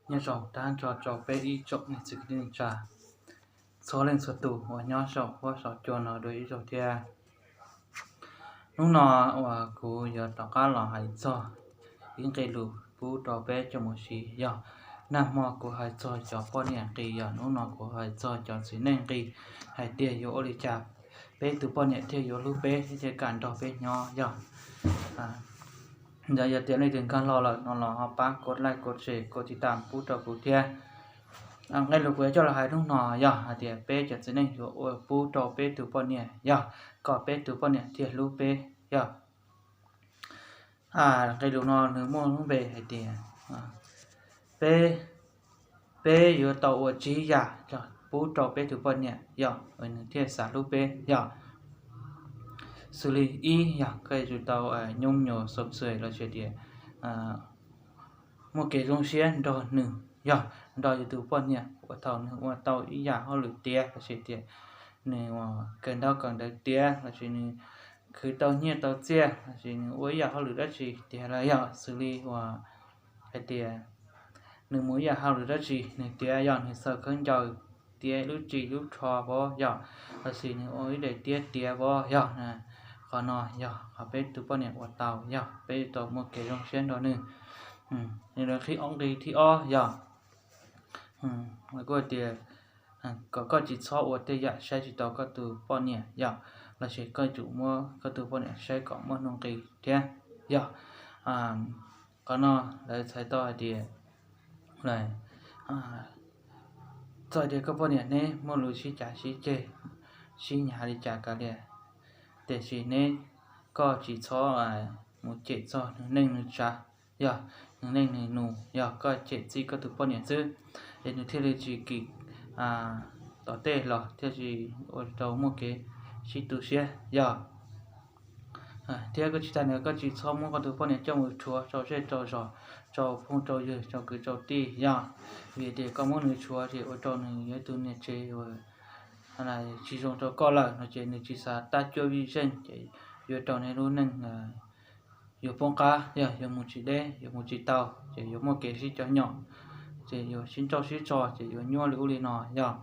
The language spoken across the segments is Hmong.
Nyob zoo tag nrho rau peb ib tsoom niam txiv kwv tij neej tsa txhua leej txhua tus uas nyob saum huab saum cua no dua ib zaug thiab. Hnub no uas kuv yuav rov qab los hais txog ib nqe lus pub rau peb cov mus siv yog, nag hmo kuv hais txog cov poj niam nqis, yog hnub no kuv hais txog cov txiv neej nqis, hais tias yuav ua li cas peb tus poj niam thiaj yuav hlub peb thiab thiaj kam nrog peb nyob yog. Ntawd yog tias leej twg nkag los lawm no los ho pab kov like kov share kov tiv tam pub rau kuv thiab. Nqe lus kuv yuav coj los hais hnub no yog hais tias peb cov txiv neej yuav ua pub rau peb tus poj niam yog kom peb tus poj niam thiaj hlub peb yog. Nqe lus no nws muaj lub npe hais tias peb, peb yuav tau ua tsib yam pub rau peb tus poj niam yog nws thiaj xav hlub peb yog. Xws li ib yog koj yuav tsum tau nyob nyuam xom xuas los sis tias muaj kev zoo siab nrog nws yog nrog yus tus poj niam uas thaum nws ua tau ib yam hauj lwm tiav los sis tias nws ua kawm ntaub kawm ntawv tiav los sis nws khwv tau nyiaj tau txiaj los sis nws ua ib yam hauj lwm dab tsi tiav los yog xws li uas hais tias nws mus ib yam hauj lwm dab tsi nws tiav yog nws xaws khaub ncaws tiav lub ris lub rho pov yog los sis nws ua ib daim tiab tiav pov yog. Qhov no yog qhov peb tus poj niam ua tau yog peb tau muaj kev zoo siab nrog nws. Nws lawv qhib ob nqi thib ob yog kuj tias kom koj tsis txhob ua tej yam saib tsis taus koj tus poj niam yog los sis koj yuav tsum muab koj tus poj niam saib kom muaj nuj nqis thiab yog. Qhov no lawv txhais tau hais tias txawm tias koj poj niam neb muaj lus sib cav sib ceg sib nyav li cas kav liam, tiam sis neb, koj tsis txhob mus cem txog nws neej nws tsav yog nws neej nws nus yog koj cem txij koj tus poj niam xwb es nws thiaj li tsis kim tom tej los thiaj tsis ua rau muaj kev sib tu siab yog. Thiab koj tsis tas ntawd koj tsis txhob muab koj tus poj niam coj mus rhuav rau zej rau zos, rau phooj rau ywg rau kwv rau tij yog, vim tias koj muab nws rhuav ces ua rau nws yog ib tug niam tsev uas tsis zoo rau koj lawm no ces nws tsis xav tab cuab vij zeej ces yuav rau neb lub neej yuav poob qab yog yuav mus tsis deb yuav mus tsis tau ces yuav muaj kev sib cov nyom ces yuav sib nrauj sib tso ces yuav nyuaj li ub li no yog.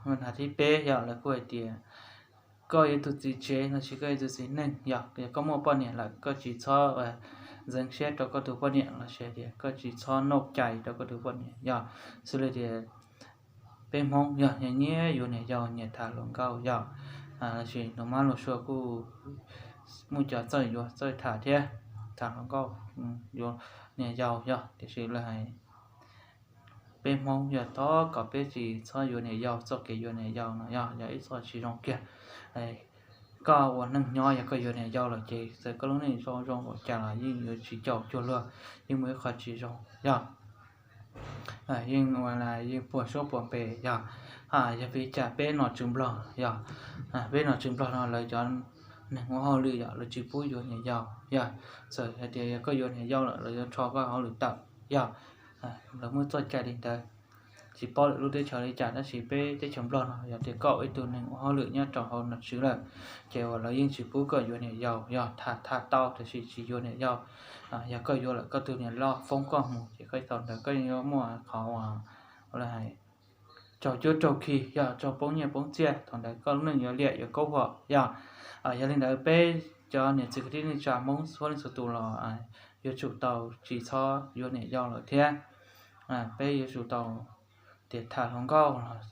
Nqe thib peb yog lawv kuj hais tias koj yog tus txiv tsev los sis koj yog tus txiv neej yog koj muaj poj niam lawm koj tsis txhob ntxeev siab rau koj tus poj niam los sis tias koj tsis txhob noj cai rau koj tus poj niam yog. Xws li tias peb Hmoob yog nyiam nyiam yuav niam yau nyiam tham hluas nkauj yog, los sis nus mab nus sua kuj muaj cov txawj yuav txawj tham thiab tham hluas nkauj yuav niam yau yog tiam sis lawv hais peb Hmoob yog thov kom peb tsis txhob yuav niam yau, txoj kev yuav niam yau no yog yog ib txoj tsis zoo kiag. Koj ua neej nyob yog koj yuav niam yau lawm ces txawm koj lub neej zoo zoo ua cas los yeej yuav tsis caum cuag luag, yeej muaj ib qho tsis zoo yog. Yeej ua yeej puas suab puas npe yog. Yog vim li cas peb nom tswv Nplog yog, peb nom tswv Nplog no lawv cov neeg ua hauj lwm yog lawv tsis pub yuav niam yau yog. Txawm hais tias yog koj yuav niam yau lawm lawv yuav rho koj hauj lwm tawm yog. Lawv muaj txoj cai li ntawd. Tsis paub lwm lub teb chaws li cas tab sis peb teb chaws Nplog no yog tias koj ua ib tug neeg ua hauj lwm nyob rau hauv nom tswv lawm ces uas lawv yeej tsis pub koj yuav niam yau yog tham tham tau tab sis tsis yuav niam yau. Yog koj yuav lawm koj tus niam loj foob koj mus ces koj thaum ntawd koj yeej yuav muaj qhov uas lawv hais raug cuab raug khi yog raug poob nyiaj poob txiaj thaum ntawd koj lub neej yuav liam yuav kaub huam yog. Yog li ntawd peb cov niam txiv kwv tij neej tsa Hmoob txhua leej txhua tus los yuav tsum tau tsis txhob yuav niam yau lawm thiab. Peb yuav tsum tau tias tham hluas nkauj los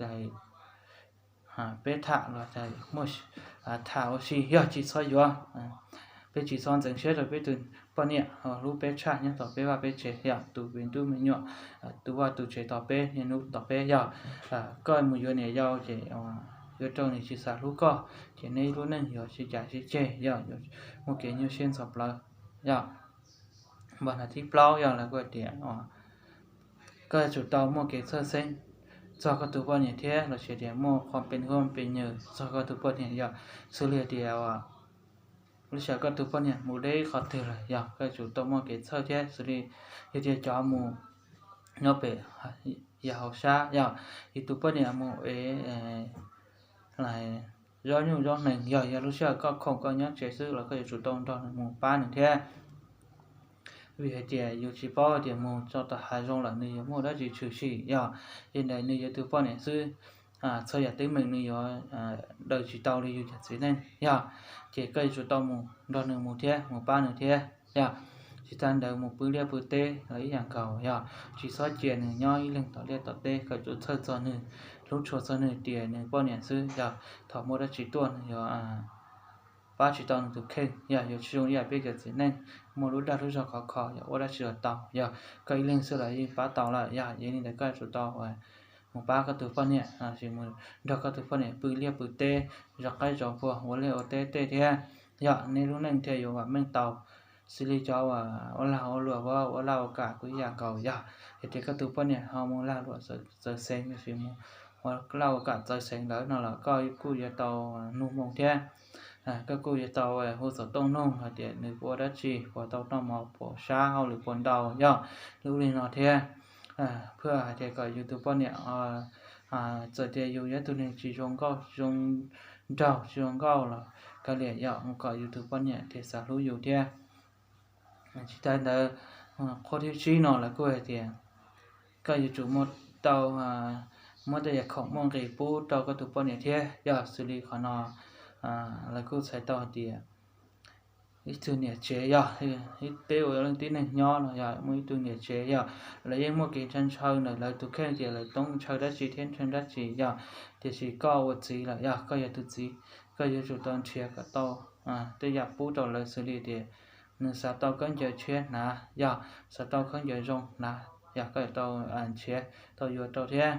peb tham los muaj tham ua si yog tsis txhob yuav. Peb tsis txhob ntxeev siab rau peb tus poj niam hlub peb tshaj nyob tom peb vaj peb tsev yog tus me tub me nyuam, tus vaj tus tsev tom peb niaj hnub tom peb yog. Koj mus yuav niam yau ces yuav rau nws tsis xav hlub koj ces neb lub neej yuav sib cav sib ceg yog yuav muaj kev nyuaj siab ntxhov plawv yog. Npog no thib plaub yog lawv kuj tias koj yuav tsum tau muaj kev txhawj xeeb txog koj tus poj niam thiab los sis tias muaj qhov pes huaj pes nywg txog koj tus poj niam yog. Xws li tias lub sij hawm koj tus poj niam mus deb qhov twg lawm yog koj yuav tsum tau muaj kev txhawj thiab xws li yog tias cov mus nyob pem yog hauv sab yog yus tus poj niam mus ev zaub nyuj zaub nees yog yog lub sij hawm koj khoom koj nyob tsev xwb los koj yuav tsum tau nrog nws mus pab nws thiab. Vim hais tias yus tsis paub tias mus txog tom hav zoov lawm nws yuav muaj dab tsi tshwm sim yog, ces ntawm nws yuav tus poj niam xwb, txhua yam teeb meem nws yuav daws tsis tau li yus cov txiv neej yog, ces koj yuav tsum tau mus nrog nws mus thiab mus pab nws thiab yog. Tsis tas ntawd mus pw liaj pw teb los ib yam nkaus yog, tsis txhob cia nws nyob ib leeg tom liaj tom teb, koj yuav tsum txhawj txog nws, hlub tshua txog nws tias nws poj niam xwb yog, thaum muaj dab tsi tuaj nws yuav pab tsis tau nws tus kheej yog, yuav tsis zoo ib yam peb cov txiv neej muaj lub dag lub zog khov kho yog ua dab tsi los tau yog, koj ib leeg xwb los yeej pab tau lawm yog, yog li ntawd koj yuav tsum tau mus pab koj tus poj niam, mus nrog koj tus poj niam pw liaj pw teb, zov qaib zov npua, ua liaj ua teb tej thiab yog, nej lub neej thiaj yuav vam meej tau. Xws li cov uas ua lag ua luam, ua laj ua kam kuj ib yam nkaus yog, yog tias koj tus poj niam ho mus lag luam txawv xeev los sis mus ua laj ua kam txawv xeev lawm no los koj kuj yuav tau nug moo thiab. Koj kuj yuav tau hu xov tooj nug hais tias nws puas ua dab tsi, puas tau noj mov puas sab, hauj lwm puas ntau yog, lub li no thiab. Phaj hais tias kom yus tus poj niam, txawm tias yus yog ib tug neeg tsis zoo nkauj zoo nraug tsis zoo nkauj los kav liam yog, mus kom yus tus poj niam thiaj xav hlub yus thiab. Tsis tas ntawd, qhov thib tsib no lawv kuj hais tias koj yuav tsum muab tau, muab tej yam khoom muaj nqis pub rau koj tus poj niam thiab yog, xws li qhov no lawv kuj txhais tau hais tias ib tug niam tsev yog, peb ua leej tib neeg nyob no yog muaj ib tug niam tsev yog, lawv yeej muaj kev ntshaw ntshaw ntawm lawv tus kheej tias lawv toob ntshaw dab tsi thiab ntshaw dab tsi yog, tiam sis koj ua txiv lawm yog, koj yog tus txiv, koj yuav tsum tau nrhiav kom tau tej yam pub rau lawv xws li tias nws xav tau khaub ncaws tshiab hnav yog, xav tau khaub ncaws zoo hnav yog, koj yuav tau nrhiav tau yuav rau thiab.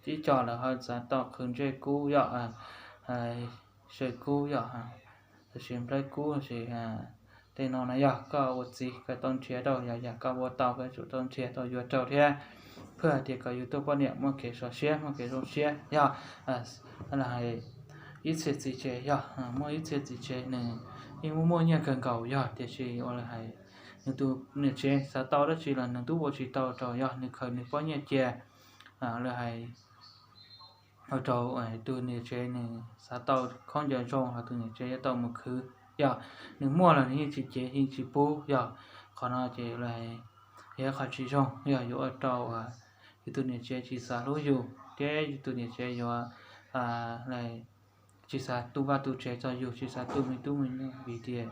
Ib co lawv ho xav tau qhwv ntsej kub yog, saw kub yog, los sis nplawb kub los sis tej no na yog, koj ua txiv koj tau nrhiav rau yog, yam koj ua tau koj yuav tsum tau nrhiav tau yuav rau thiab. Phaj hais tias kom yus tus poj niam muaj kev sov siab muaj kev zoo siab yog, ib txhia txiv tsev yog, muaj ib txhia txiv tsev nws yeej muaj muaj nyiaj kawg nkaus yog, tiam sis ua li hais nws tus niam tsev xav tau dab tsi los nws twb ua tsis tau rau yog, nws khaws nws pob nyiaj cia li hais ua rau tus niam tsev nws xav tau khaub ncaws zoo los tus niam tsev yuav tau mus khwv yog, nws muaj los nws yeej tsis cev yeej tsis pub yog. Qhov no ces yog qhov tsis zoo yog, yuav ua rau yus tus niam tsev tsis xav hlub yus thiab yus tus niam tsev yuav tsis xav tu vaj tu tsev txog yus, tsis xav tu me tub me nyuam vim tias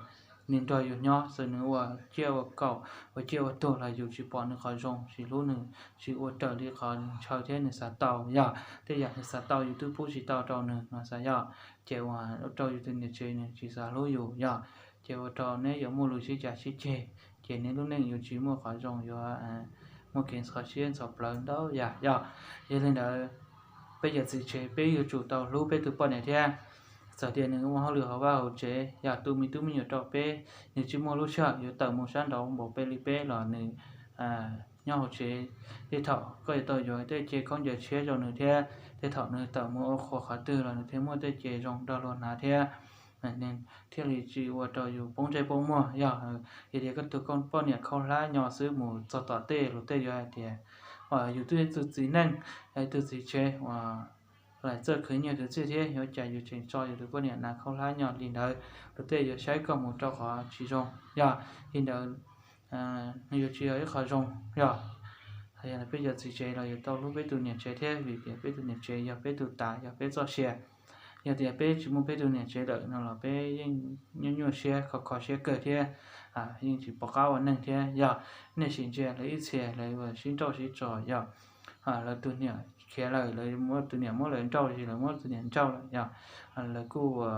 nws nrog yus nyob xwb, nws ua ciaj ua kaum ua ciaj ua tuag los yus tsis pom nws qhov zoo, tsis hlub nws, tsis ua raws li qhov nws ntshaw thiab nws xav tau yog. Tej yam nws xav tau yus twb pub tsis tau rau nws no xav yog, ces ua rau yus tus niam tsev nws tsis xav hlub yus yog, ces ua rau neb yuav muaj lus sib cav sib ceg, ces neb lub neej yuav tsis muaj qhov zoo, yuav muaj kev ntxhov siab ntxhov plawv ntau yam yog. Yog li ntawd, peb cov txiv tsev peb yuav tsum tau hlub peb tus poj niam thiab. Txawm tias nws ua hauj lwm hauv vaj hauv tsev yog, tu me tub me nyuam rau peb, nws tsis muaj lub sij hawm yuav tawm mus sab nraud npaum peb li peb los nws nyob hauv tsev. Tej thaum koj yuav tau yuav tej ce khaub ncaws tshiab rau nws thiab, tej thaum nws tawm mus ua qhua qhov twg los nws thiaj muaj tej ce zoo rau luag hnav thiab, thiaj li tsis ua rau yus poob ntsej poob muag yog. Yog tias koj tus poj niam khaub hlab nyo xwb mus txog tom tej luag tej yuav hais tias, yus twb yog tus txiv neej, yog tus txiv tsev uas lam txawj khwv nyiaj khwv txiaj thiab, yuav cas yus tseem tso yus tus poj niam hnav khaub hlab nyo li ntawd, luag tej yuav saib koj mus rau qhov tsis zoo yog. Li ntawd nws yuav tsis yog ib qho zoo yog. Yog peb cov txiv tsev los yuav tau hlub peb tus niam tsev thiab, vim tias peb tus niam tsev yog peb tus tav yog peb txoj sia. Yog tias peb tsis muaj peb tus niam tsev lawm no los peb yeej nyuaj nyuaj siab kho kho siab kawg thiab, yeej tsis pom qab ua neeg thiab yog. Nej sim ntsia lawv ib txhia lawv ua sib nrauj sib tso yog, lawv tus niam khiav lawm lawv muab tus niam muab lawv nrauj los sis lawv muab tus niam nrauj lawm yog, lawv kuj ua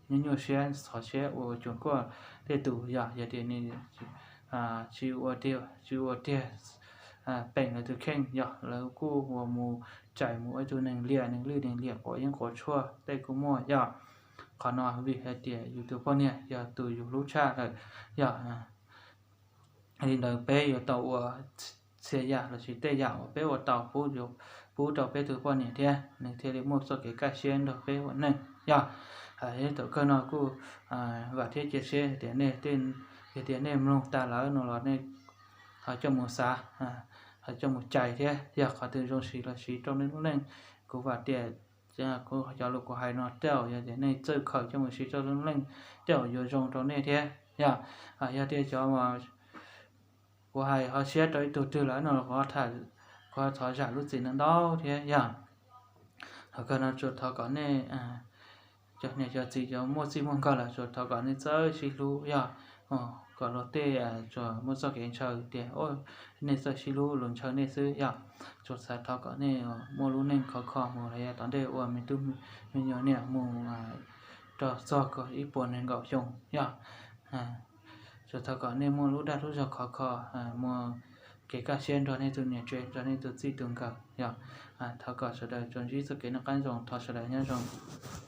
nyuaj nyuaj siab ntxhov siab ua cuag kuaj tej tus yog. Yog tias nws tsis ua tiag, tsis ua tiag peem lawv tus kheej yog, lawv kuj ua mus txais mus ua ib tug neeg liam, neeg lwj neeg liam quav yeeb quav tshuaj tej kuj muaj yog. Qhov no vim hais tias yus tus poj niam yog tus yus hlub tshaj lawm yog. Li ntawd peb yuav tau ua txhia yam los sis tej yam uas peb ua tau pub rau peb tus poj niam thiab nws thiaj li muaj txoj kev kaj siab nrog peb ua neej yog. Thaum kawg no kuj vam thiab cia siab tias nej, yog tias nej mloog tas lawm no los nej ho coj mus xav, ho coj mus cais thiab yog qhov twg zoo siv los siv rau nej lub neej. Kuv vam tias kuv cov lus kuv hais no tej zaum yog tias nej txawj khaws coj mus siv rau lub neej tej zaum yuav zoo rau nej thiab yog. Yog tias cov Kuv hais ho siab rau ib tug twg lawm no los kuv thov zam lub txim ntau ntau thiab yog. Thaum kawg no tsuas thov kom nej cov niam cov txiv cov muaj txij muaj nkawm lawm tsuas thov kom nej txawj sib hlub yog, kom luag tej tsuas muaj txoj kev ntshaw tias nej txawj sib hlub luag ntshaw nej xwb yog. Tsuas xav thov kom nej muaj lub neej khov kho mus los yog tom ntej ua me tub me nyuam niam mus rau txog ib puas nees nkaum xyoo yog. Tsuas thov kom nej muaj lub dag lub zog khov kho, muaj kev kaj siab nrog nej tus niam tsev nrog nej tus txij tus nkawm yog. Thov kom sawv daws tsuas ntsib txoj kev noj qab zoo, thov sawv daws nyob zoo.